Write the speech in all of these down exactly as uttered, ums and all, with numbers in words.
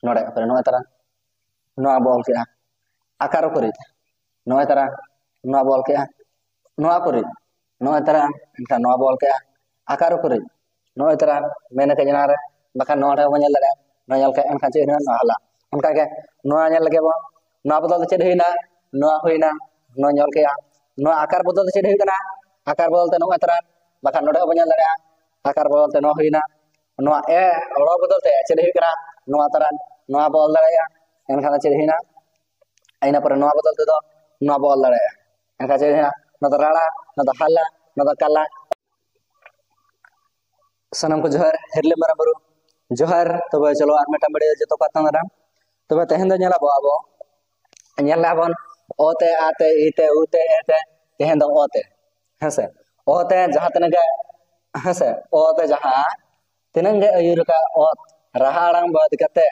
ᱱᱚᱰᱮ ᱚᱠᱟᱨᱮ ᱱᱚᱜᱼᱚᱭ ᱛᱟᱨᱟ ᱱᱚᱣᱟ ᱵᱚ ᱚᱞ ᱠᱮᱜᱼᱟ᱾ ᱟᱠᱟᱨ ᱩᱠᱩᱨᱤᱡ, ᱱᱚᱜᱼᱚᱭ ᱛᱟᱨᱟ ᱱᱚᱣᱟ ᱵᱚ ᱚᱞ ᱠᱮᱜᱼᱟ᱾ ᱱᱚᱣᱟ ᱩᱠᱩᱨᱤᱡ, ᱱᱚᱜᱼᱚᱭ ᱛᱟᱨᱟ ᱮᱱᱠᱷᱟᱱ ᱱᱚᱣᱟ ᱵᱚ ᱚᱞ ᱠᱮᱜᱼᱟ᱾ ᱟᱠᱟᱨ ᱩᱠᱩᱨᱤᱡ, ᱱᱚᱜᱼᱚᱭ ᱛᱟᱨᱟ ᱢᱮᱱ ᱟᱠᱟᱫ ᱡᱟᱱᱟ ᱨᱮ, ᱵᱟᱠᱷᱟᱱ ᱱᱚᱣᱟ ᱨᱮᱦᱚᱸ ᱵᱚᱱ ᱧᱮᱞ ᱫᱟᱲᱮᱭᱟᱜᱼᱟ᱾ ᱱᱚᱣᱟ ᱧᱮᱞ ᱠᱮᱜᱼᱟ ᱮᱱᱠᱷᱟᱱ ᱪᱮᱫ ᱦᱩᱭᱱᱟ? ᱱᱚᱣᱟ ᱦᱟᱞᱟ᱾ ᱚᱱᱠᱟᱜᱮ ᱱᱚᱣᱟ ᱧᱮᱞ ᱞᱟᱹᱜᱤᱫ ᱵᱚᱱ, ᱱᱚᱣᱟ ᱵᱚᱫᱚᱞ ᱛᱮ ᱪᱮᱫ ᱦᱩᱭᱱᱟ? ᱱᱚᱣᱟ ᱦᱩᱭᱱᱟ, ᱱᱚᱣᱟ ᱧᱮᱞ ᱠᱮᱜᱼᱟ᱾ ᱱᱚᱣᱟ ᱟᱠᱟᱨ ᱵᱚᱫᱚᱞ ᱛᱮ ᱪᱮᱫ ᱦᱩᱭᱩᱜ ᱠᱟᱱᱟ? ᱟᱠᱟᱨ ᱵᱚᱫᱚᱞ ᱛᱮ ᱱᱚᱜᱼᱚᱭ ᱛᱟᱨᱟ, ᱵᱟᱠᱷᱟᱱ ᱱᱚᱰᱮ ᱦᱚᱸ ᱵᱚᱱ ᱧᱮᱞ ᱫᱟᱲᱮᱭᱟᱜᱼᱟ᱾ ᱟᱠᱟᱨ ᱵᱚᱫᱚᱞ ᱛᱮ ᱱᱚᱣᱟ ᱦᱩᱭᱱᱟ, ᱱᱚᱣᱟ ᱮ ᱚᱲᱚ ᱵᱚᱫᱚᱞ ᱛᱮ ᱪᱮᱫ ᱦᱩᱭᱩᱜ ᱠᱟᱱᱟ? ᱱᱚᱣᱟ ᱛᱟᱨᱟ, ᱱᱚᱣᱟ ᱵᱚ ᱚᱞ ᱫᱟᱲᱮᱭᱟᱜᱼᱟ᱾ ᱮᱱᱠᱷᱟᱱ ᱪᱮᱫ ᱦᱩᱭᱱᱟ? ᱤᱱᱟᱹ ᱯᱚᱨᱮ ᱱᱚᱣᱟ ᱵᱚᱫᱚᱞ ᱛᱮᱫᱚ ᱱᱚᱣᱟ ᱵᱚ ᱚᱞ ᱫᱟᱲᱮᱭᱟᱜᱼᱟ᱾ ᱮᱱᱠᱷᱟᱱ ᱪᱮᱫ ᱦᱩᱭᱱᱟ? ᱱᱚᱣᱟ ᱫᱚ ᱨᱟᱲᱟ, ᱱᱚᱣᱟ ᱫᱚ ᱦᱟᱞᱟ, ᱱᱚᱣᱟ ᱫᱚ ᱠᱟᱞᱟ᱾ ᱥᱟᱱᱟᱢ ᱠᱚ ᱡᱚᱦᱟᱨ, ᱦᱤᱨᱞᱟᱹ ᱢᱟᱨᱟᱝ ᱵᱩᱨᱩ ᱡᱚᱦᱟᱨ᱾ ᱛᱚᱵᱮ ᱪᱚᱞᱚ ᱟᱨ ᱢᱤᱫᱴᱟᱝ ᱵᱟᱹᱲᱤᱡ ᱡᱚᱛᱚ ᱠᱚ ᱟᱛᱟᱝ ᱫᱟᱨᱟᱢ᱾ ᱛᱚᱵᱮ ᱛᱮᱦᱮᱧ ᱫᱚ ᱧᱮᱞ ᱟᱵᱚ, ᱟᱵᱚ ᱧᱮᱞ ᱞᱮᱜᱼᱟ ᱵᱚᱱ ᱚ ᱛᱮ, ᱟ ᱛᱮ, ᱤ ᱛᱮ, ᱩ ᱛᱮ, ᱮ ᱛᱮ, ᱛᱮᱦᱮᱧ ᱫᱚ ᱚ ᱛᱮ᱾ ᱦᱮᱸᱥᱮ? ᱚ ᱛᱮ ᱡᱟᱦᱟᱸ ᱛᱤᱱᱟᱹᱜ ᱜᱮ, ᱦᱮᱸᱥᱮ? ᱚ ᱛᱮ ᱡᱟᱦᱟᱸ ᱛᱤᱱᱟᱹᱜ ᱜᱮ ᱟᱹᱭᱩᱨ ᱟᱠᱟᱫ ᱚᱛ ᱨᱟᱦᱟ ᱟᱲᱟᱝ ᱵᱟᱫ ᱠᱟᱛᱮ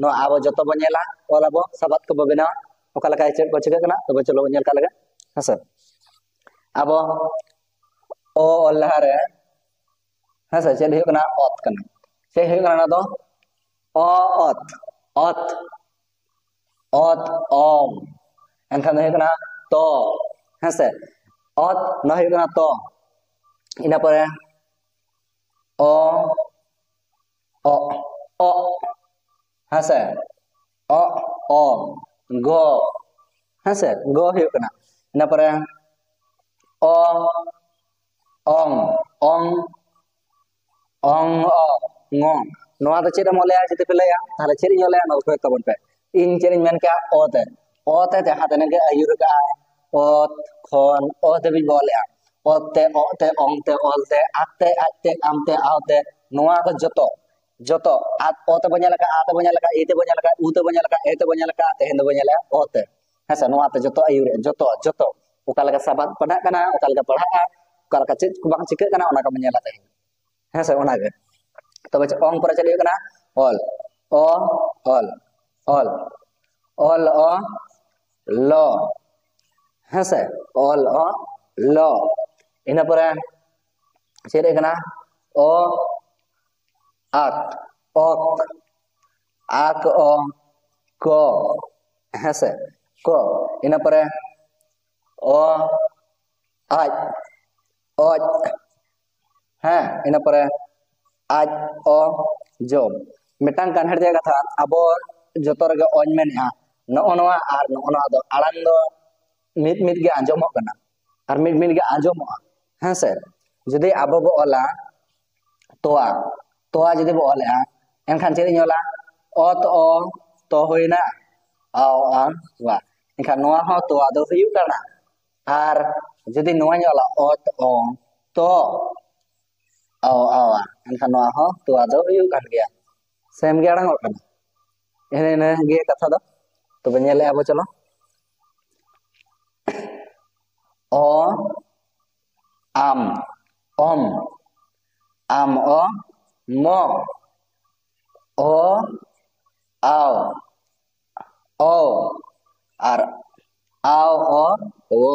ᱱᱚᱣᱟ ᱟᱵᱚ ᱡᱚᱛᱚ ᱵᱚᱱ ᱧᱮᱞᱟ, ᱚᱞ ᱟᱵᱚ, ᱥᱟᱵᱟᱫ ᱠᱚᱵᱚ ᱵᱮᱱᱟᱣᱟ, ᱚᱠᱟ ᱞᱮᱠᱟ ᱪᱮᱫ ᱠᱚ ᱪᱤᱠᱟᱹᱜ ᱠᱟᱱᱟ, ᱛᱚᱵᱮ ᱪᱚᱞᱚ ᱵᱚᱱ ᱧᱮᱞ ᱠᱟᱜ ᱞᱮᱜᱮ᱾ ᱦᱮᱸᱥᱮ? ᱟᱵᱚ ᱚ ᱚᱞ ᱞᱟᱦᱟᱨᱮ, ᱦᱮᱸᱥᱮ, ᱪᱮᱫ ᱦᱩᱭᱩᱜ ᱠᱟᱱᱟ? ᱚᱛ ᱠᱟᱱᱟ᱾ ᱪᱮᱫ ᱦᱩᱭᱩᱜ ᱠᱟᱱᱟ ᱚᱱᱟ ᱫᱚ? ᱚ ᱚᱛ, ᱚᱛ, ᱚᱛ, ᱚᱢ᱾ ᱮᱱᱠᱷᱟᱱ ᱫᱚ ᱦᱩᱭᱩᱜ ᱠᱟᱱᱟ ᱛᱚ, ᱦᱮᱸᱥᱮ? ᱚᱛ, ᱱᱚᱣᱟ ᱦᱩᱭᱩᱜ ᱠᱟᱱᱟ ᱛᱚ᱾ ᱤᱱᱟᱹ ᱯᱚᱨᱮ ᱚ, ᱚ, ᱚ, ᱦᱮᱸᱥᱮ? ᱚ, ᱚ, ᱜᱚ, ᱦᱮᱸᱥᱮ? ᱜᱚ ᱦᱩᱭᱩᱜ ᱠᱟᱱᱟ᱾ ᱤᱱᱟᱹ ᱯᱚᱨᱮ ᱚ, ᱚᱝ, ᱚᱝ, ᱚᱝ, ᱚ, ᱝᱚ᱾ ᱱᱚᱣᱟ ᱫᱚ ᱪᱮᱫ ᱮᱢ ᱚᱞᱮᱜᱼᱟ? ᱡᱩᱫᱤ ᱯᱮ ᱞᱟᱹᱭᱟ, ᱛᱟᱦᱚᱞᱮ ᱪᱮᱫ ᱤᱧ ᱚᱞᱮᱜᱼᱟ? ᱱᱚᱣᱟ ᱠᱚᱭᱮᱠ ᱛᱟᱵᱚᱱ ᱯᱮ᱾ ᱤᱧ ᱪᱮᱫ ᱤᱧ ᱢᱮᱱ ᱠᱮᱜᱼᱟ? ᱚ ᱛᱮ᱾ ᱚ ᱛᱮ ᱡᱟᱦᱟᱸ ᱛᱤᱱᱟᱹᱜ ᱜᱮ ᱟᱹᱭᱩᱨ ᱠᱟᱜᱼᱟᱭ, ᱚᱛ ᱠᱷᱚᱱ ᱚ ᱫᱷᱟᱹᱵᱤᱡ ᱵᱚ ᱚᱞᱮᱜᱼᱟ᱾ ᱚᱛ ᱛᱮ, ᱚᱜ ᱛᱮ, ᱚᱝ ᱛᱮ, ᱚᱞ ᱛᱮ, ᱟᱛ ᱛᱮ, ᱟᱡ ᱛᱮ, ᱟᱢ ᱛᱮ, ᱟᱣ ᱛᱮ, ᱱᱚᱣᱟ ᱠᱚ ᱡᱚᱛᱚ, ᱡᱚᱛᱚ᱾ ᱟᱛ, ᱚ ᱛᱮ ᱵᱚ ᱧᱮᱞ ᱟᱠᱟᱜᱼᱟ, ᱟ ᱛᱮ ᱵᱚ ᱧᱮᱞ ᱟᱠᱟᱜᱼᱟ, ᱩ ᱛᱮ ᱵᱚ ᱧᱮᱞ ᱟᱠᱟᱜᱼᱟ, ᱮ ᱛᱮ ᱵᱚ ᱧᱮᱞ ᱟᱠᱟᱜᱼᱟ, ᱛᱮᱦᱮᱧ ᱫᱚᱵᱚ ᱧᱮᱞᱟ ᱚ ᱛᱮ᱾ ᱦᱮᱸ ᱥᱮ, ᱱᱚᱣᱟ ᱛᱮ ᱡᱚᱛᱚ ᱟᱹᱭᱩᱨᱮᱜᱼᱟ, ᱡᱚᱛᱚ, ᱡᱚᱛᱚ᱾ ᱚᱠᱟ ᱞᱮᱠᱟ ᱥᱟᱵᱟᱫ ᱯᱟᱲᱦᱟᱜ ᱠᱟᱱᱟ, ᱚᱠᱟ ᱞᱮᱠᱟ ᱯᱟᱲᱦᱟᱜᱼᱟ, ᱚᱠᱟ ᱞᱮᱠᱟ ᱪᱮᱫ ᱠᱚ ᱵᱟᱝ ᱪᱤᱠᱟᱹᱜ ᱠᱟᱱᱟ, ᱚᱱᱟ ᱠᱚᱵᱚ ᱧᱮᱞᱟ ᱛᱮᱦᱮᱧ᱾ ᱦᱮᱸ ᱥᱮ, ᱚᱱᱟᱜᱮ᱾ ᱛᱚᱵᱮ ᱪᱮᱫ ᱚᱝ ᱯᱚᱨᱮ ᱪᱮᱫ ᱦᱩᱭᱩᱜ ᱠᱟᱱᱟ? ᱚᱞ, ᱚ, ᱚᱞ, ᱚᱞ, ᱚᱞ, ᱚ, ᱞᱚ᱾ ᱦᱮᱸ ᱥᱮ, ᱚᱞ, ᱚ, ᱞᱚ᱾ ᱤᱱᱟᱹ ᱯᱚᱨᱮ ᱪᱮᱫ ᱦᱩᱭᱩᱜ ᱠᱟᱱᱟ? ᱚ, ᱟᱠ, ᱚᱠ, ᱟᱠ ᱚ, ᱠᱚ, ᱦᱮᱸ ᱥᱮ, ᱠᱚ᱾ ᱤᱱᱟᱹ ᱯᱚᱨᱮ ᱚ, ᱟᱡ, ᱚᱡ, ᱦᱮᱸ, ᱤᱱᱟᱹ ᱯᱚᱨᱮ ᱟᱡ, ᱚ, ᱡᱚ᱾ ᱢᱤᱫᱴᱟᱝ ᱠᱟᱱᱦᱮᱲ ᱨᱮᱭᱟᱜ ᱠᱟᱛᱷᱟ, ᱟᱵᱚ ᱡᱚᱛᱚ ᱨᱮᱜᱮ ᱚᱧ ᱢᱮᱱᱮᱜᱼᱟ, ᱱᱚᱜᱼᱚ ᱱᱚᱣᱟ ᱟᱨ ᱱᱚᱜᱼᱚ ᱱᱚᱣᱟ ᱫᱚ ᱟᱲᱟᱝ ᱫᱚ ᱢᱤᱫ ᱢᱤᱫ ᱜᱮ ᱟᱸᱡᱚᱢᱚᱜ ᱠᱟᱱᱟ ᱟᱨ ᱢᱤᱫ ᱢᱤᱫ ᱜᱮ ᱟᱸᱡᱚᱢᱚᱜᱼᱟ, ᱦᱮᱸ ᱥᱮ᱾ ᱡᱩᱫᱤ ᱟᱵᱚ ᱵᱚ ᱚᱞᱟ ᱛᱚᱣᱟ, ᱛᱚᱣᱟ ᱡᱩᱫᱤ ᱵᱚ ᱚᱞᱮᱜᱼᱟ, ᱮᱱᱠᱷᱟᱱ ᱪᱮᱫ ᱤᱧ ᱚᱞᱟ? ᱚᱛ ᱚ, ᱛᱚ ᱦᱩᱭᱱᱟ, ᱟᱣ ᱟ, ᱣᱟ᱾ ᱮᱱᱠᱷᱟᱱ ᱱᱚᱣᱟ ᱦᱚᱸ ᱛᱚᱣᱟ ᱫᱚ ᱦᱩᱭᱩᱜ ᱠᱟᱱᱟ᱾ ᱟᱨ ᱡᱩᱫᱤ ᱱᱚᱣᱟᱧ ᱚᱞᱟ, ᱚᱛ ᱚ, ᱛᱚ, ᱟᱣ ᱟ, ᱣᱟ, ᱮᱱᱠᱷᱟᱱ ᱱᱚᱣᱟ ᱦᱚᱸ ᱛᱚᱣᱟ ᱫᱚ ᱦᱩᱭᱩᱜ ᱠᱟᱱ ᱜᱮᱭᱟ, ᱥᱮᱢ ᱜᱮ ᱟᱲᱟᱝᱚᱜ ᱠᱟᱱᱟ᱾ ᱤᱱᱟᱹ ᱤᱱᱟᱹ ᱜᱮ ᱠᱟᱛᱷᱟ ᱫᱚ᱾ ᱛᱚᱵᱮ ᱧᱮᱞᱮᱜᱼᱟ ᱵᱚ, ᱪᱚᱞᱚ᱾ ᱚ, ᱟᱢ, ᱚᱢ, ᱟᱢ ᱚ, ᱢᱚ, ᱚ, ᱟᱣ, ᱚ, ᱟᱨ ᱟᱣ ᱚ, ᱳ᱾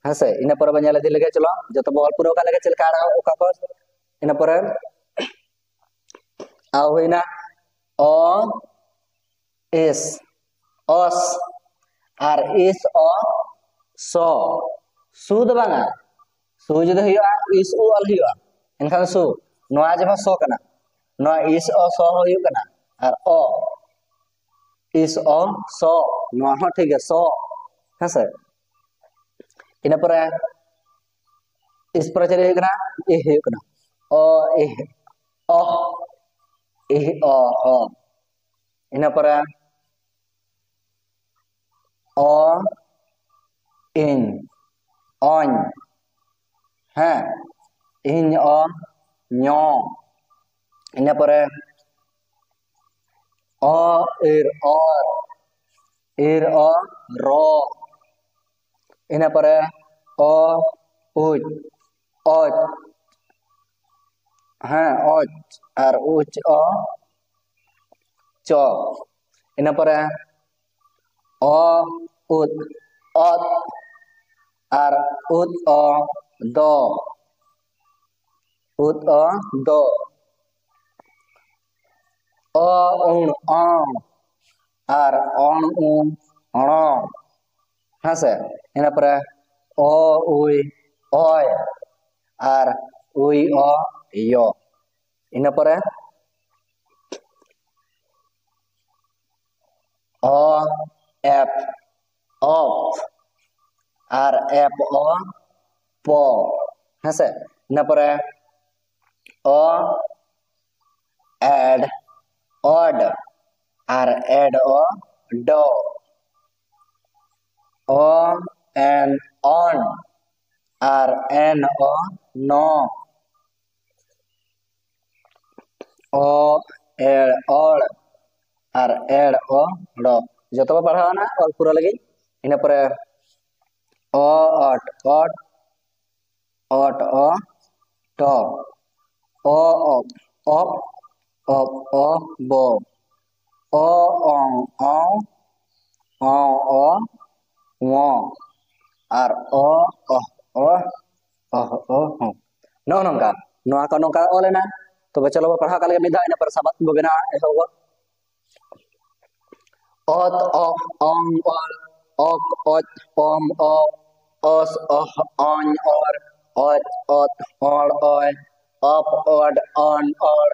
ᱦᱮᱸ ᱥᱮ? ᱤᱱᱟᱹ ᱯᱚᱨᱮ ᱵᱚᱱ ᱧᱮᱞ ᱤᱫᱤ ᱞᱮᱜᱮ, ᱪᱚᱞᱚ, ᱡᱚᱛᱚ ᱵᱚ ᱚᱞ ᱯᱩᱨᱟᱹᱣ ᱠᱟᱜ ᱞᱮᱜᱮ, ᱪᱮᱫ ᱞᱮᱠᱟ ᱟᱲᱟᱝ ᱚᱠᱟ ᱠᱚ᱾ ᱤᱱᱟᱹ ᱯᱚᱨᱮ ᱟᱣ ᱦᱩᱭᱱᱟ, ᱚ, ᱮᱥ, ᱚᱥ, ᱟᱨ ᱤᱥ ᱚ, ᱥᱚ᱾ ᱥᱩ ᱫᱚ ᱵᱟᱝᱟ, ᱥᱩ ᱡᱩᱫᱤ ᱦᱩᱭᱩᱜᱼᱟ, ᱤᱥ ᱩ ᱚᱞ ᱦᱩᱭᱩᱜᱼᱟ, ᱮᱱᱠᱷᱟᱱ ᱫᱚ ᱥᱩ᱾ ᱱᱚᱣᱟ ᱡᱮᱢᱚᱱ ᱥᱚ ᱠᱟᱱᱟ, ᱱᱚᱣᱟ ᱤᱥ ᱚ ᱥᱚ ᱦᱚᱸ ᱦᱩᱭᱩᱜ ᱠᱟᱱᱟ, ᱟᱨ ᱚ, ᱤᱥ ᱚ ᱥᱚ, ᱱᱚᱣᱟ ᱦᱚᱸ ᱴᱷᱤᱠ ᱜᱮᱭᱟ, ᱥᱚ, ᱦᱮᱸ ᱥᱮ᱾ ᱤᱱᱟᱹ ᱯᱚᱨᱮ ᱤᱥ ᱯᱚᱨᱮ ᱪᱮᱫ ᱦᱩᱭᱩᱜ ᱠᱟᱱᱟ? ᱤᱦ ᱦᱩᱭᱩᱜ ᱠᱟᱱᱟ, ᱚ, ᱤᱦ, ᱚᱦ, ᱤᱦ ᱚ ᱦᱚ᱾ ᱤᱱᱟᱹ ᱯᱚᱨᱮ ᱚ, ᱤᱧ, ᱚᱧ, ᱦᱮᱸ, ᱤᱧ ᱚ, ᱧᱚ᱾ ᱤᱱᱟᱹ ᱯᱚᱨᱮ ᱚ, ᱤᱨ, ᱚᱨ, ᱤᱨ ᱚ, ᱨᱚ᱾ ᱤᱱᱟᱹ ᱯᱚᱨᱮ ᱚ, ᱩᱪ, ᱚᱪ, ᱦᱮᱸ, ᱚᱪ, ᱟᱨ ᱩᱪ ᱚ, ᱪᱚ᱾ ᱤᱱᱟᱹ ᱯᱚᱨᱮ ᱚ, ᱩᱫ, ᱚᱛ, ᱟᱨ ᱩᱫ ᱚ, ᱫᱚ, ᱩᱫ ᱚ, ᱫᱚ᱾ ᱚ ᱩᱬ ᱚᱝ ᱟᱨ ᱚᱬ ᱩ ᱚᱬᱚᱝ᱾ ᱦᱮᱸ ᱥᱮ? ᱤᱱᱟᱹ ᱯᱚᱨᱮ ᱚ ᱩᱭ ᱚᱭ ᱟᱨ ᱩᱭ ᱚ ᱭᱚ᱾ ᱤᱱᱟᱹ ᱯᱚᱨᱮ ᱚ ᱮᱯ ᱚᱯ ᱟᱨ ᱮᱯ ᱚ ᱯᱚ᱾ ᱦᱮᱸ ᱥᱮ? ᱤᱱᱟᱹ ᱯᱚᱨᱮ ᱚ ᱮᱰ ᱚᱰ ᱟᱨ ᱮᱰ ᱚ ᱰᱚ᱾ ᱚ ᱮᱱ ᱚᱱ ᱟᱨ ᱮᱱ ᱚ ᱱᱚ᱾ ᱚ ᱮᱲ ᱚᱲ ᱟᱨ ᱮᱲ ᱚ ᱲᱚ᱾ ᱡᱚᱛᱚ ᱵᱚ ᱯᱟᱲᱦᱟᱣ ᱱᱟ ᱚᱞ ᱯᱩᱨᱟᱹ ᱞᱟᱹᱜᱤᱫ᱾ ᱤᱱᱟᱹ ᱯᱚᱨᱮ ᱚ ᱚᱴ ᱚᱴ ᱚᱴ ᱚ ᱴᱚ᱾ ᱚ ᱚᱯ ᱚᱯ ᱚᱯ ᱚ ᱵᱚ᱾ ᱚ ᱚᱝ ᱚᱝ ᱚ ᱚ ᱣᱚ ᱟᱨ ᱚ ᱚᱦ ᱚᱦ ᱚᱦ ᱚ ᱦᱚ᱾ ᱱᱚᱜᱼᱚ ᱱᱚᱝᱠᱟ, ᱱᱚᱣᱟ ᱠᱚ ᱱᱚᱝᱠᱟ ᱚᱞ ᱮᱱᱟ᱾ ᱛᱚᱵᱮ ᱪᱚᱞᱚ ᱵᱚ ᱯᱟᱲᱦᱟᱣ ᱠᱟᱜ ᱞᱮᱜᱮ ᱢᱤᱫ ᱫᱷᱟᱣ, ᱤᱱᱟᱹ ᱯᱚᱨᱮ ᱥᱟᱵᱟᱫ ᱵᱚ ᱵᱮᱱᱟᱣᱟ, ᱮᱦᱚᱵᱚᱜ᱾ ᱚᱛ ᱚᱦ ᱚᱝ ᱚᱞ ᱚᱠ ᱚᱪ ᱚᱢ ᱚ ᱚᱥ ᱚᱦ ᱚᱧ ᱚᱨ ᱚᱪ ᱚᱛ ᱚᱲ ᱚᱭ ᱚᱯ ᱚᱰ ᱚᱱ ᱚᱲ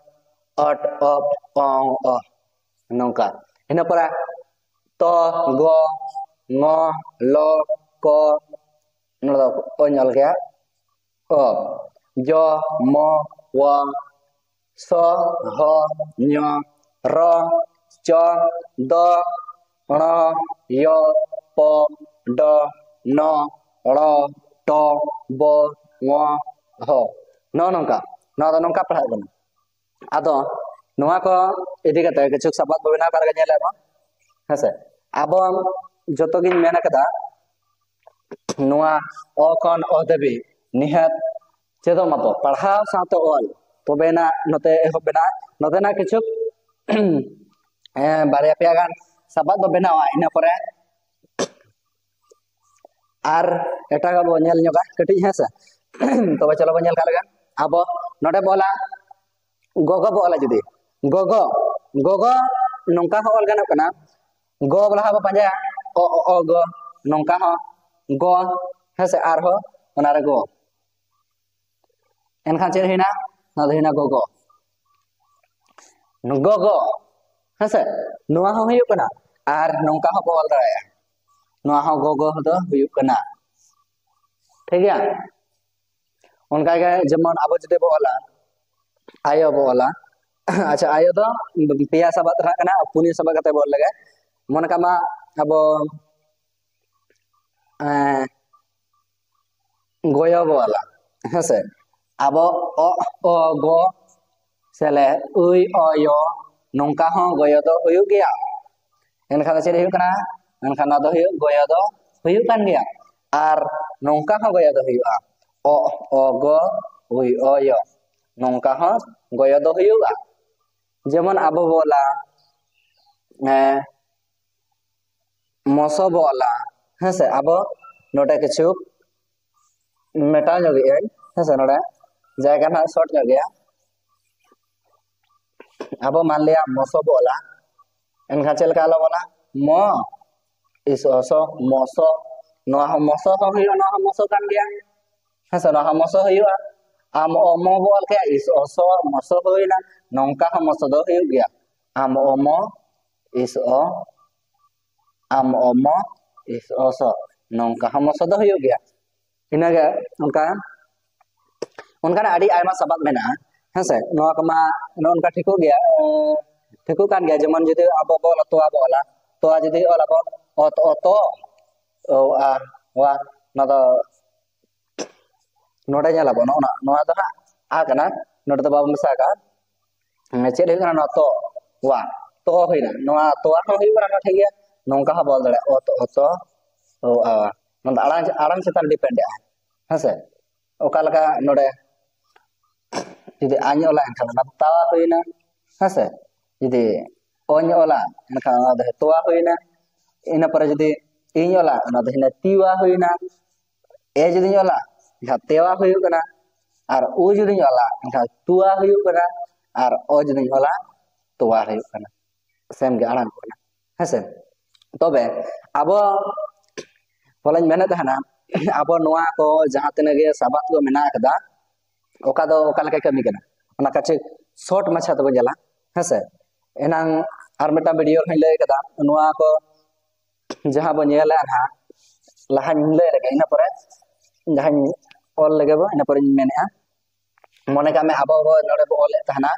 ᱚᱴ ᱚᱯ ᱚᱝ ᱚᱦ᱾ ᱱᱚᱝᱠᱟ᱾ ᱤᱱᱟᱹ ᱯᱚᱨᱮ ᱛᱚ ᱜᱚ ᱝᱚ ᱞᱚ ᱠᱚ, ᱱᱚᱰᱮ ᱫᱚ ᱚᱧ ᱚᱞ ᱜᱮᱭᱟ᱾ ᱚ ᱡᱚ ᱢᱚ ᱣᱟ ᱥᱚ ᱦᱚ ᱧᱚ ᱨᱚ ᱪᱚ ᱫᱚ ᱬᱚ ᱭᱚ ᱯᱚ ᱰᱚ ᱱᱚ ᱲᱚ ᱴᱚ ᱵᱚ ᱣᱚ ᱦᱚ᱾ ᱱᱚᱜᱼᱚ ᱱᱚᱝᱠᱟ, ᱱᱚᱣᱟ ᱫᱚ ᱱᱚᱝᱠᱟ ᱯᱟᱲᱦᱟᱜ ᱠᱟᱱᱟ᱾ ᱟᱫᱚ ᱱᱚᱣᱟ ᱠᱚ ᱤᱫᱤ ᱠᱟᱛᱮ ᱠᱤᱪᱷᱩ ᱥᱟᱵᱟᱫ ᱵᱚ ᱵᱮᱱᱟᱣ ᱠᱟᱜ ᱞᱮᱜᱮ, ᱧᱮᱞ ᱟᱵᱚᱱ᱾ ᱦᱮᱸᱥᱮ? ᱟᱵᱚ ᱡᱚᱛᱚ ᱜᱤᱧ ᱢᱮᱱ ᱠᱟᱫᱟ, ᱱᱚᱣᱟ ᱚ ᱠᱷᱚᱱ ᱚ ᱫᱷᱟᱹᱵᱤᱡ ᱱᱤᱦᱟᱹᱛ ᱪᱮᱫᱚᱜ ᱢᱟᱵᱚ, ᱯᱟᱲᱦᱟᱣ ᱥᱟᱶᱛᱮ ᱚᱞ, ᱛᱚᱵᱮᱱᱟᱜ ᱱᱚᱛᱮ ᱮᱦᱚᱵ ᱵᱮᱱᱟᱜᱼᱟ᱾ ᱱᱚᱛᱮᱱᱟᱜ ᱠᱤᱪᱷᱩ ᱮᱸ, ᱵᱟᱨᱭᱟ ᱯᱮᱭᱟ ᱜᱟᱱ ᱥᱟᱵᱟᱫ ᱫᱚ ᱵᱮᱱᱟᱣᱟ, ᱤᱱᱟᱹ ᱯᱚᱨᱮ ᱟᱨ ᱮᱴᱟᱜᱟᱜ ᱵᱚ ᱧᱮᱞ ᱧᱚᱜᱟ ᱠᱟᱹᱴᱤᱡ, ᱦᱮᱸ ᱥᱮ? ᱛᱚᱵᱮ ᱪᱚᱞᱚ ᱵᱚ ᱧᱮᱞ ᱠᱟᱜ ᱞᱮᱜᱮ᱾ ᱟᱵᱚ ᱱᱚᱰᱮ ᱵᱚ ᱚᱞᱟ, ᱜᱚᱜᱚ ᱵᱚ ᱚᱞᱟ ᱡᱩᱫᱤ, ᱜᱚᱜᱚ, ᱜᱚᱜᱚ ᱱᱚᱝᱠᱟ ᱦᱚᱸ ᱚᱞ ᱜᱟᱱᱚᱜ ᱠᱟᱱᱟ, ᱜᱚ ᱞᱟᱦᱟ ᱵᱚ ᱯᱟᱸᱡᱟᱭᱟ, ᱚ ᱚ ᱚ ᱜᱚ, ᱱᱚᱝᱠᱟ ᱦᱚᱸ ᱜᱚ, ᱦᱮᱸ ᱥᱮ, ᱟᱨᱦᱚᱸ ᱚᱱᱟᱨᱮ ᱜᱚ᱾ ᱮᱱᱠᱷᱟᱱ ᱪᱮᱫ ᱦᱩᱭᱱᱟ? ᱱᱚᱣᱟ ᱫᱚ ᱦᱩᱭᱱᱟ ᱜᱚᱜᱚ᱾ ᱜᱚᱜᱚ, ᱦᱮᱸ ᱥᱮ, ᱱᱚᱣᱟ ᱦᱚᱸ ᱦᱩᱭᱩᱜ ᱠᱟᱱᱟ᱾ ᱟᱨ ᱱᱚᱝᱠᱟ ᱦᱚᱸ ᱵᱚ ᱚᱞ ᱫᱟᱲᱮᱭᱟᱜᱼᱟ, ᱱᱚᱣᱟ ᱦᱚᱸ ᱜᱚᱜᱚ ᱫᱚ ᱦᱩᱭᱩᱜ ᱠᱟᱱᱟ᱾ ᱴᱷᱤᱠ ᱜᱮᱭᱟ? ᱚᱱᱠᱟᱜᱮ ᱡᱮᱢᱚᱱ ᱟᱵᱚ ᱡᱩᱫᱤ ᱵᱚ ᱚᱞᱟ, ᱟᱭᱳ ᱵᱚ ᱚᱞᱟ, ᱟᱪᱪᱷᱟ, ᱟᱭᱳ ᱫᱚ ᱯᱮᱭᱟ ᱥᱟᱵᱟᱫ ᱨᱮᱱᱟᱜ ᱠᱟᱱᱟ, ᱯᱩᱱᱭᱟᱹ ᱥᱟᱵᱟᱫ ᱠᱟᱛᱮ ᱵᱚ ᱚᱞ ᱞᱮᱜᱮ᱾ ᱢᱚᱱᱮ ᱠᱟᱜ ᱢᱟ ᱟᱵᱚ, ᱮᱸ, ᱜᱚᱭᱚ ᱵᱚ ᱚᱞᱟ, ᱦᱮᱸᱥᱮ? ᱟᱵᱚ ᱚ, ᱚ, ᱜᱚ, ᱥᱮᱞᱮ ᱩᱭ, ᱚ, ᱭᱚ, ᱱᱚᱝᱠᱟ ᱦᱚᱸ ᱜᱚᱭᱚ ᱫᱚ ᱦᱩᱭᱩᱜ ᱜᱮᱭᱟ᱾ ᱮᱱᱠᱷᱟᱱ ᱫᱚ ᱪᱮᱫ ᱦᱩᱭᱩᱜ ᱠᱟᱱᱟ? ᱮᱱᱠᱷᱟᱱ ᱱᱚᱣᱟ ᱫᱚ ᱦᱩᱭᱩᱜ, ᱜᱚᱭᱚ ᱫᱚ ᱦᱩᱭᱩᱜ ᱠᱟᱱ ᱜᱮᱭᱟ᱾ ᱟᱨ ᱱᱚᱝᱠᱟ ᱦᱚᱸ ᱜᱚᱭᱚ ᱫᱚ ᱦᱩᱭᱩᱜᱼᱟ, ᱚ, ᱚ, ᱜᱚ, ᱩᱭ, ᱚ, ᱭᱚ, ᱱᱚᱝᱠᱟ ᱦᱚᱸ ᱜᱚᱭᱚ ᱫᱚ ᱦᱩᱭᱩᱜᱼᱟ᱾ ᱡᱮᱢᱚᱱ ᱟᱵᱚ ᱵᱚ ᱚᱞᱟ, ᱮᱸ, ᱢᱚᱥᱚ ᱵᱚ ᱚᱞᱟ, ᱦᱮᱸᱥᱮ? ᱟᱵᱚ ᱱᱚᱰᱮ ᱠᱤᱪᱷᱩ ᱢᱮᱴᱟᱣ ᱧᱚᱜᱮᱜ ᱟᱹᱧ, ᱦᱮᱸᱥᱮ? ᱱᱚᱰᱮ ᱡᱟᱭᱜᱟ ᱱᱟᱦᱟᱜ ᱥᱚᱨᱴ ᱧᱚᱜ ᱜᱮᱭᱟ᱾ ᱟᱵᱚ ᱢᱟᱱ ᱞᱤᱭᱟ ᱢᱚᱥᱚ ᱵᱚ ᱚᱞᱟ, ᱮᱱᱠᱷᱟᱱ ᱪᱮᱫ ᱞᱮᱠᱟ ᱟᱞᱚ ᱵᱚᱱᱟ? ᱢᱚ, ᱤᱥ, ᱚ, ᱥᱚ, ᱢᱚᱥᱚ᱾ ᱱᱚᱣᱟ ᱦᱚᱸ ᱢᱚᱥᱚ ᱦᱚᱸ ᱦᱩᱭᱩᱜᱼᱟ, ᱱᱚᱣᱟ ᱦᱚᱸ ᱢᱚᱥᱚ ᱠᱟᱱ ᱜᱮᱭᱟ, ᱦᱮᱸ ᱥᱮ? ᱱᱚᱣᱟ ᱦᱚᱸ ᱢᱚᱥᱚ ᱦᱩᱭᱩᱜᱼᱟ᱾ ᱟᱢ ᱚ ᱢᱚ ᱵᱚ ᱚᱞ ᱠᱮᱜᱼᱟ, ᱤᱥ, ᱚ, ᱥᱚ, ᱢᱚᱥᱚ ᱦᱩᱭᱱᱟ᱾ ᱱᱚᱝᱠᱟ ᱦᱚᱸ ᱢᱚᱥᱚ ᱫᱚ ᱦᱩᱭᱩᱜ ᱜᱮᱭᱟ᱾ ᱟᱢ ᱚ ᱢᱚ, ᱤᱥ, ᱚ, ᱟᱢ ᱚ ᱢᱚ, ᱤᱥ, ᱚ, ᱥᱚ᱾ ᱱᱚᱝᱠᱟ ᱦᱚᱸ ᱢᱚᱥᱚ ᱫᱚ ᱦᱩᱭᱩᱜ ᱜᱮᱭᱟ᱾ ᱤᱱᱟᱹᱜᱮ ᱚᱱᱠᱟ, ᱚᱱᱠᱟᱱᱟᱜ ᱟᱹᱰᱤ ᱟᱭᱢᱟ ᱥᱟᱵᱟᱫ ᱢᱮᱱᱟᱜᱼᱟ, ᱦᱮᱸ ᱥᱮ? ᱱᱚᱣᱟ ᱠᱚᱢᱟ ᱱᱚᱜᱼᱚ ᱱᱚᱝᱠᱟ ᱴᱷᱤᱠᱚᱜ ᱜᱮᱭᱟ, ᱮᱸ, ᱴᱷᱤᱠᱚᱜ ᱠᱟᱱ ᱜᱮᱭᱟ᱾ ᱡᱮᱢᱚᱱ ᱡᱩᱫᱤ ᱟᱵᱚ ᱵᱚ ᱚᱞᱟ ᱛᱚᱣᱟ, ᱵᱚ ᱚᱞᱟ ᱛᱚᱣᱟ, ᱡᱩᱫᱤ ᱚᱞᱟᱵᱚᱱ ᱚ, ᱛᱚ, ᱚ, ᱛᱚ, ᱚ, ᱟ, ᱣᱟ, ᱱᱚᱣᱟ ᱫᱚ ᱱᱚᱰᱮ ᱧᱮᱞᱟᱵᱚᱱ, ᱱᱚᱜᱼᱚ ᱱᱚᱣᱟ, ᱱᱚᱣᱟ ᱫᱚ ᱦᱟᱸᱜ ᱟ ᱠᱟᱱᱟ, ᱱᱚᱰᱮ ᱫᱚ ᱵᱟᱵᱚᱱ ᱢᱮᱥᱟ ᱟᱠᱟᱫᱼᱟ᱾ ᱦᱮᱸ, ᱪᱮᱫ ᱦᱩᱭᱩᱜ ᱠᱟᱱᱟ? ᱱᱚᱣᱟ ᱛᱚ, ᱣᱟ, ᱛᱚ ᱦᱩᱭᱱᱟ᱾ ᱱᱚᱣᱟ ᱛᱚᱣᱟ ᱦᱚᱸ ᱦᱩᱭᱩᱜ ᱠᱟᱱᱟ, ᱱᱚᱣᱟ ᱴᱷᱤᱠ ᱜᱮᱭᱟ, ᱱᱚᱝᱠᱟ ᱦᱚᱸ ᱵᱚᱞ ᱫᱟᱲᱮᱭᱟᱜᱼᱟ, ᱚ, ᱛᱚ, ᱚ, ᱛᱚ, ᱚ, ᱟ, ᱟ᱾ ᱱᱚᱣᱟ ᱫᱚ ᱟᱲᱟᱝ, ᱟᱲᱟᱝ ᱪᱮᱛᱟᱱ ᱰᱤᱯᱮᱱᱰᱮᱜᱼᱟ, ᱦᱮᱸ ᱥᱮ? ᱚᱠᱟ ᱞᱮᱠᱟ ᱱᱚᱰᱮ ᱡᱩᱫᱤ ᱟᱧ ᱚᱞᱟ, ᱮᱱᱠᱷᱟᱱ ᱚᱱᱟ ᱫᱚ ᱛᱟᱣᱟ ᱦᱩᱭᱱᱟ, ᱦᱮᱸ ᱥᱮ? ᱡᱩᱫᱤ ᱚᱧ ᱚᱞᱟ, ᱮᱱᱠᱷᱟᱱ ᱚᱱᱟ ᱫᱚ ᱛᱚᱣᱟ ᱦᱩᱭᱱᱟ᱾ ᱤᱱᱟᱹ ᱯᱚᱨᱮ ᱡᱩᱫᱤ ᱤᱧ ᱚᱞᱟ, ᱚᱱᱟ ᱫᱚ ᱦᱩᱭᱱᱟ ᱛᱤᱣᱟ ᱦᱩᱭᱱᱟ᱾ ᱮ ᱡᱩᱫᱤᱧ ᱚᱞᱟ, ᱮᱱᱠᱷᱟᱱ ᱛᱮᱣᱟ ᱦᱩᱭᱩᱜ ᱠᱟᱱᱟ᱾ ᱟᱨ ᱩ ᱡᱩᱫᱤᱧ ᱚᱞᱟ, ᱮᱱᱠᱷᱟᱱ ᱛᱩᱣᱟ ᱦᱩᱭᱩᱜ ᱠᱟᱱᱟ᱾ ᱟᱨ ᱚ ᱡᱩᱫᱤᱧ ᱚᱞᱟ, ᱛᱚᱣᱟᱨ ᱦᱩᱭᱩᱜ ᱠᱟᱱᱟ, ᱥᱮᱢ ᱜᱮ ᱟᱲᱟᱝ ᱠᱟᱱᱟ᱾ ᱦᱮᱸᱥᱮ? ᱛᱚᱵᱮ ᱟᱵᱚ ᱵᱚᱞᱮᱧ ᱢᱮᱱᱮᱫ ᱛᱟᱦᱮᱱᱟ, ᱟᱵᱚ ᱱᱚᱣᱟ ᱠᱚ ᱡᱟᱦᱟᱸ ᱛᱤᱱᱟᱹᱜ ᱜᱮ ᱥᱟᱵᱟᱫ ᱠᱚ ᱢᱮᱱᱟᱜ ᱟᱠᱟᱫᱟ, ᱚᱠᱟ ᱫᱚ ᱚᱠᱟ ᱞᱮᱠᱟᱭ ᱠᱟᱹᱢᱤ ᱠᱟᱱᱟ, ᱚᱱᱟ ᱠᱟᱹᱴᱤᱡ ᱥᱚᱨᱴ ᱢᱟᱪᱷᱟ ᱛᱮᱵᱚᱱ ᱧᱮᱞᱟ᱾ ᱦᱮᱸᱥᱮ? ᱮᱱᱟᱝ ᱟᱨ ᱢᱤᱫᱴᱟᱝ ᱵᱷᱤᱰᱤᱭᱳ ᱨᱮᱦᱚᱸᱧ ᱞᱟᱹᱭ ᱠᱟᱫᱟ, ᱱᱚᱣᱟ ᱠᱚ ᱡᱟᱦᱟᱸ ᱵᱚᱱ ᱧᱮᱞᱟ ᱱᱟᱦᱟᱜ, ᱞᱟᱦᱟᱧ ᱞᱟᱹᱭ ᱞᱮᱜᱮ, ᱤᱱᱟᱹ ᱯᱚᱨᱮ ᱡᱟᱦᱟᱸᱧ ᱚᱞ ᱞᱮᱜᱮ ᱵᱚ, ᱤᱱᱟᱹ ᱯᱚᱨᱮᱧ ᱢᱮᱱᱮᱫᱼᱟ᱾ ᱢᱚᱱᱮ ᱠᱟᱜ ᱢᱮ, ᱟᱵᱚ ᱵᱚ ᱱᱚᱰᱮ ᱵᱚ ᱚᱞᱮᱫ ᱛᱟᱦᱮᱱᱟ,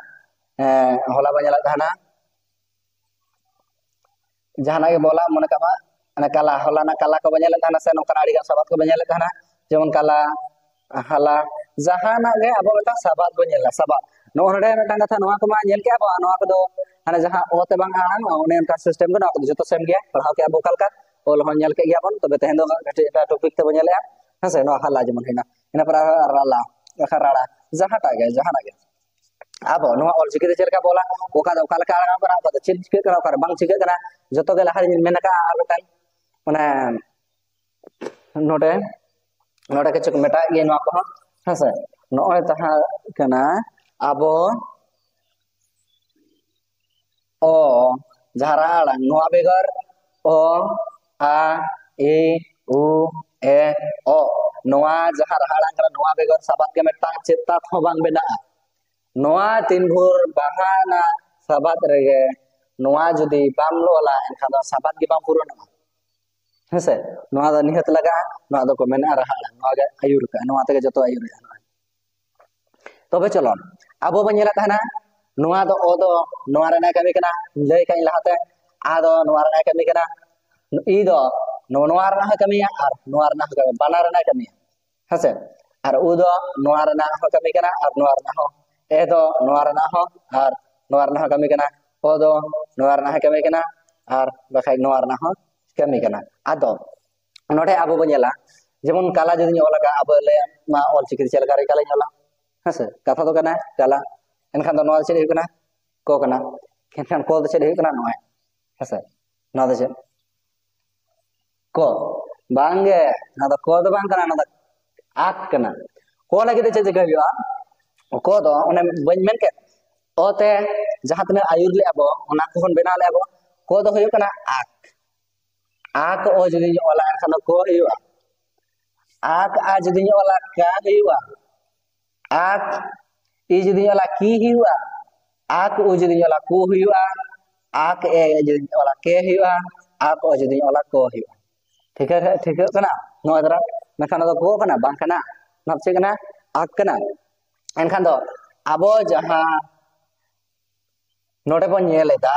ᱮᱸ, ᱦᱚᱞᱟ ᱵᱚ ᱧᱮᱞᱮᱫ ᱛᱟᱦᱮᱱᱟ, ᱡᱟᱦᱟᱱᱟᱜ ᱜᱮ ᱵᱚᱞᱟ, ᱢᱚᱱᱮ ᱠᱟᱜ ᱢᱟ, ᱚᱱᱟ ᱠᱟᱞᱟ, ᱦᱚᱞᱟᱱᱟᱜ ᱠᱟᱞᱟ ᱠᱚᱵᱚ ᱧᱮᱞᱮᱫ ᱛᱟᱦᱮᱱᱟ ᱥᱮ, ᱱᱚᱝᱠᱟᱱᱟᱜ ᱟᱹᱰᱤᱜᱟᱱ ᱥᱟᱵᱟᱫ ᱠᱚᱵᱚ ᱧᱮᱞᱮᱫ ᱛᱟᱦᱮᱱᱟ, ᱡᱮᱢᱚᱱ ᱠᱟᱞᱟ, ᱦᱟᱞᱟ, ᱡᱟᱦᱟᱱᱟᱜ ᱜᱮ ᱟᱵᱚ ᱢᱤᱫᱴᱟᱝ ᱥᱟᱵᱟᱫ ᱵᱚ ᱧᱮᱞᱟ, ᱥᱟᱵᱟᱫ᱾ ᱱᱚᱜᱼᱚ ᱱᱚᱰᱮ ᱢᱤᱫᱴᱟᱝ ᱠᱟᱛᱷᱟ, ᱱᱚᱣᱟ ᱠᱚᱢᱟ ᱧᱮᱞ ᱠᱮᱜᱼᱟ ᱵᱚ, ᱱᱚᱣᱟ ᱠᱚᱫᱚ ᱦᱟᱱᱮ ᱡᱟᱦᱟᱸ ᱚ ᱛᱮ ᱵᱟᱝ ᱟᱲᱟᱝ, ᱚᱱᱮ ᱚᱱᱠᱟ ᱥᱤᱥᱴᱮᱢ ᱜᱮ, ᱱᱚᱣᱟ ᱠᱚᱫᱚ ᱡᱚᱛᱚ ᱥᱮᱢ ᱜᱮᱭᱟ, ᱯᱟᱲᱦᱟᱣ ᱠᱮᱜᱼᱟ ᱵᱚ ᱚᱠᱟ ᱞᱮᱠᱟ, ᱚᱞ ᱦᱚᱸ ᱧᱮᱞ ᱠᱮᱫ ᱜᱮᱭᱟ ᱵᱚᱱ᱾ ᱛᱚᱵᱮ ᱛᱮᱦᱮᱧ ᱫᱚ ᱠᱟᱹᱴᱤᱡ ᱮᱴᱟᱜ ᱴᱚᱯᱤᱠ ᱛᱮᱵᱚ ᱧᱮᱞᱮᱜᱼᱟ, ᱦᱮᱸ ᱥᱮ? ᱱᱚᱣᱟ ᱦᱟᱞᱟ ᱡᱮᱢᱚᱱ ᱦᱩᱭᱱᱟ, ᱤᱱᱟᱹ ᱯᱚᱨᱮ ᱟᱨᱦᱚᱸ ᱨᱟᱞᱟ, ᱵᱟᱠᱷᱟᱱ ᱨᱟᱲᱟ, ᱡᱟᱦᱟᱸᱴᱟᱜ ᱜᱮ, ᱡᱟᱦᱟᱱᱟᱜ ᱜᱮ᱾ ᱟᱵᱚ ᱱᱚᱣᱟ ᱚᱞᱪᱤᱠᱤ ᱛᱮ ᱪᱮᱫ ᱞᱮᱠᱟ ᱵᱚ ᱚᱞᱟ, ᱚᱠᱟ ᱫᱚ ᱚᱠᱟ ᱞᱮᱠᱟ ᱟᱲᱟᱝ ᱠᱟᱱᱟ, ᱚᱠᱟ ᱫᱚ ᱪᱮᱫ ᱪᱤᱠᱟᱹᱜ ᱠᱟᱱᱟ, ᱚᱠᱟᱨᱮ ᱵᱟᱝ ᱪᱤᱠᱟᱹᱜ ᱠᱟᱱᱟ, ᱡᱚᱛᱚ ᱜᱮ ᱞᱟᱦᱟ ᱨᱮᱧ ᱢᱮᱱ ᱟᱠᱟᱫᱼᱟ᱾ ᱟᱨ ᱢᱤᱫᱴᱟᱝ ᱢᱟᱱᱮ ᱱᱚᱰᱮ, ᱱᱚᱰᱮ ᱠᱤᱪᱷᱩ ᱢᱮᱴᱟᱜ ᱜᱮ ᱱᱚᱣᱟ ᱠᱚᱦᱚᱸ, ᱦᱮᱸ ᱥᱮ? ᱱᱚᱜᱼᱚᱭ ᱛᱟᱦᱮᱸ ᱠᱟᱱᱟ ᱟᱵᱚ ᱚ, ᱡᱟᱦᱟᱸ ᱨᱟᱦᱟ ᱟᱲᱟᱝ, ᱱᱚᱣᱟ ᱵᱮᱜᱚᱨ ᱚ, ᱟ, ᱤ, ᱩ, ᱮ, ᱚ, ᱱᱚᱣᱟ ᱡᱟᱦᱟᱸ ᱨᱟᱦᱟ ᱟᱲᱟᱝ ᱠᱟᱱᱟ, ᱱᱚᱣᱟ ᱵᱮᱜᱚᱨ ᱥᱟᱵᱟᱫ ᱜᱮ ᱢᱤᱫᱴᱟᱝ ᱪᱮᱛᱟᱛ ᱦᱚᱸ ᱵᱟᱝ ᱵᱮᱱᱟᱜᱼᱟ᱾ ᱱᱚᱣᱟ ᱛᱤᱱ ᱵᱷᱳᱨ ᱵᱟᱦᱟ ᱨᱮᱱᱟᱜ ᱥᱟᱵᱟᱫ ᱨᱮᱜᱮ ᱱᱚᱣᱟ ᱡᱩᱫᱤ ᱵᱟᱢ ᱚᱞᱟ, ᱮᱱᱠᱷᱟᱱ ᱫᱚ ᱥᱟᱵᱟᱫ ᱜᱮ ᱵᱟᱝ ᱯᱩᱨᱚᱱᱚᱜᱼᱟ᱾ ᱦᱮᱸᱥᱮ? ᱱᱚᱣᱟ ᱫᱚ ᱱᱤᱦᱟᱹᱛ ᱞᱟᱜᱟᱜᱼᱟ, ᱱᱚᱣᱟ ᱫᱚᱠᱚ ᱢᱮᱱᱟ ᱨᱟᱦᱟ ᱟᱲᱟᱝ, ᱱᱚᱣᱟ ᱜᱮ ᱟᱹᱭᱩᱨ ᱠᱟᱜᱼᱟ, ᱱᱚᱣᱟ ᱛᱮᱜᱮ ᱡᱚᱛᱚ ᱟᱹᱭᱩᱨᱚᱜᱼᱟ᱾ ᱛᱚᱵᱮ ᱪᱚᱞᱚ, ᱟᱵᱚ ᱵᱚᱱ ᱧᱮᱞᱮᱫ ᱛᱟᱦᱮᱱᱟ, ᱱᱚᱣᱟ ᱫᱚ ᱚ ᱫᱚ ᱱᱚᱣᱟ ᱨᱮᱱᱟᱜ ᱠᱟᱹᱢᱤ ᱠᱟᱱᱟ, ᱞᱟᱹᱭ ᱠᱟᱜ ᱟᱹᱧ ᱞᱟᱦᱟᱛᱮ, ᱟ ᱫᱚ ᱱᱚᱣᱟ ᱨᱮᱱᱟᱜ ᱠᱟᱹᱢᱤ ᱠᱟᱱᱟ, ᱤ ᱫᱚ ᱱᱚᱣᱟ, ᱱᱚᱣᱟ ᱨᱮᱱᱟᱜ ᱦᱚᱸ ᱠᱟᱹᱢᱤᱭᱟ ᱟᱨ ᱱᱚᱣᱟ ᱨᱮᱱᱟᱜ ᱦᱚᱸ ᱠᱟᱹᱢᱤᱭᱟ, ᱵᱟᱱᱟᱨ ᱨᱮᱱᱟᱜ ᱠᱟᱹᱢᱤᱭᱟ᱾ ᱦᱮᱸᱥᱮ? ᱟᱨ ᱩ ᱫᱚ ᱱᱚᱣᱟ ᱨᱮᱱᱟᱜ ᱦᱚᱸ ᱠᱟᱹᱢᱤ ᱠᱟᱱᱟ ᱟᱨ ᱱᱚᱣᱟ ᱨᱮᱱᱟᱜ ᱦᱚᱸ, ᱮ ᱫᱚ ᱱᱚᱣᱟ ᱨᱮᱱᱟᱜ ᱦᱚᱸ ᱟᱨ ᱱᱚᱣᱟ ᱨᱮᱱᱟᱜ ᱦᱚᱸ ᱠᱟᱹᱢᱤ ᱠᱟᱱᱟ, ᱚ ᱫᱚ ᱱᱚᱣᱟ ᱨᱮᱱᱟᱜ ᱦᱚᱸ ᱠᱟᱹᱢᱤ ᱠᱟᱱᱟ ᱟᱨ ᱵᱟᱠᱷᱟᱡ ᱱᱚᱣᱟ ᱨᱮᱱᱟᱜ ᱦᱚᱸ ᱠᱟᱹᱢᱤ ᱠᱟᱱᱟ᱾ ᱟᱫᱚ ᱱᱚᱰᱮ ᱟᱵᱚ ᱵᱚᱱ ᱧᱮᱞᱟ, ᱡᱮᱢᱚᱱ ᱠᱟᱞᱟ ᱡᱩᱫᱤᱧ ᱚᱞ ᱟᱠᱟᱫᱼᱟ, ᱟᱵᱚ ᱞᱟᱹᱭᱟ ᱢᱟ ᱚᱞ ᱪᱤᱠᱤ ᱛᱮ ᱪᱮᱫ ᱞᱮᱠᱟ ᱨᱮ ᱠᱟᱞᱟᱧ ᱚᱞᱟ? ᱦᱮᱸᱥᱮ? ᱠᱟᱛᱷᱟ ᱫᱚ ᱠᱟᱱᱟ ᱠᱟᱞᱟ, ᱮᱱᱠᱷᱟᱱ ᱫᱚ ᱱᱚᱣᱟ ᱫᱚ ᱪᱮᱫ ᱦᱩᱭᱩᱜ ᱠᱟᱱᱟ? ᱠᱚ ᱠᱟᱱᱟ᱾ ᱮᱱᱠᱷᱟᱱ ᱠᱚ ᱫᱚ ᱪᱮᱫ ᱦᱩᱭᱩᱜ ᱠᱟᱱᱟ? ᱱᱚᱜᱼᱚᱭ, ᱦᱮᱸᱥᱮ? ᱱᱚᱣᱟ ᱫᱚ ᱪᱮᱫ? ᱠᱚ᱾ ᱵᱟᱝᱜᱮ, ᱱᱚᱣᱟ ᱫᱚ ᱠᱚ ᱫᱚ ᱵᱟᱝ ᱠᱟᱱᱟ, ᱱᱚᱣᱟ ᱫᱚ ᱟᱠ ᱠᱟᱱᱟ᱾ ᱠᱚ ᱞᱟᱹᱜᱤᱫ ᱛᱮ ᱪᱮᱫ ᱪᱤᱠᱟᱹ ᱦᱩᱭᱩᱜᱼᱟ? ᱠᱚ ᱫᱚ ᱚᱱᱮ ᱵᱟᱹᱧ ᱢᱮᱱ ᱠᱮᱫ, ᱚ ᱛᱮ ᱡᱟᱦᱟᱸ ᱛᱤᱱᱟᱹᱜ ᱟᱹᱭᱩᱨ ᱞᱮᱜᱼᱟ ᱵᱚ, ᱚᱱᱟ ᱠᱚᱵᱚᱱ ᱵᱮᱱᱟᱣ ᱞᱮᱜᱼᱟ ᱵᱚ᱾ ᱠᱚ ᱫᱚ ᱦᱩᱭᱩᱜ ᱠᱟᱱᱟ ᱟᱠ᱾ ᱟᱠ ᱚ ᱡᱩᱫᱤᱧ ᱚᱞᱟ, ᱮᱱᱠᱷᱟᱱ ᱫᱚ ᱠᱚ ᱦᱩᱭᱩᱜᱼᱟ᱾ ᱟᱠ ᱟ ᱡᱩᱫᱤᱧ ᱚᱞᱟ, ᱠᱟ ᱦᱩᱭᱩᱜᱼᱟ᱾ ᱟᱠ ᱤ ᱡᱩᱫᱤᱧ ᱚᱞᱟ, ᱠᱤ ᱦᱩᱭᱩᱜᱼᱟ᱾ ᱟᱠ ᱩ ᱡᱩᱫᱤᱧ ᱚᱞᱟ, ᱠᱩ ᱦᱩᱭᱩᱜᱼᱟ᱾ ᱟᱠ ᱮ ᱡᱩᱫᱤᱧ ᱚᱞᱟ, ᱠᱮ ᱦᱩᱭᱩᱜᱼᱟ᱾ ᱟᱠ ᱚ ᱡᱩᱫᱤᱧ ᱚᱞᱟ, ᱠᱚ ᱦᱩᱭᱩᱜᱼᱟ᱾ ᱴᱷᱤᱠᱟᱹ ᱴᱷᱤᱠᱟᱹᱜ ᱠᱟᱱᱟ? ᱱᱚᱣᱟ ᱫᱚ ᱢᱮᱱᱠᱷᱟᱱ ᱱᱚᱣᱟ ᱫᱚ ᱠᱚ ᱠᱟᱱᱟ, ᱵᱟᱝ ᱠᱟᱱᱟ᱾ ᱱᱚᱣᱟ ᱫᱚ ᱪᱮᱫ ᱠᱟᱱᱟ? ᱟᱠ ᱠᱟᱱᱟ᱾ ᱮᱱᱠᱷᱟᱱ ᱫᱚ ᱟᱵᱚ ᱡᱟᱦᱟᱸ ᱱᱚᱰᱮ ᱵᱚᱱ ᱧᱮᱞ ᱮᱫᱟ,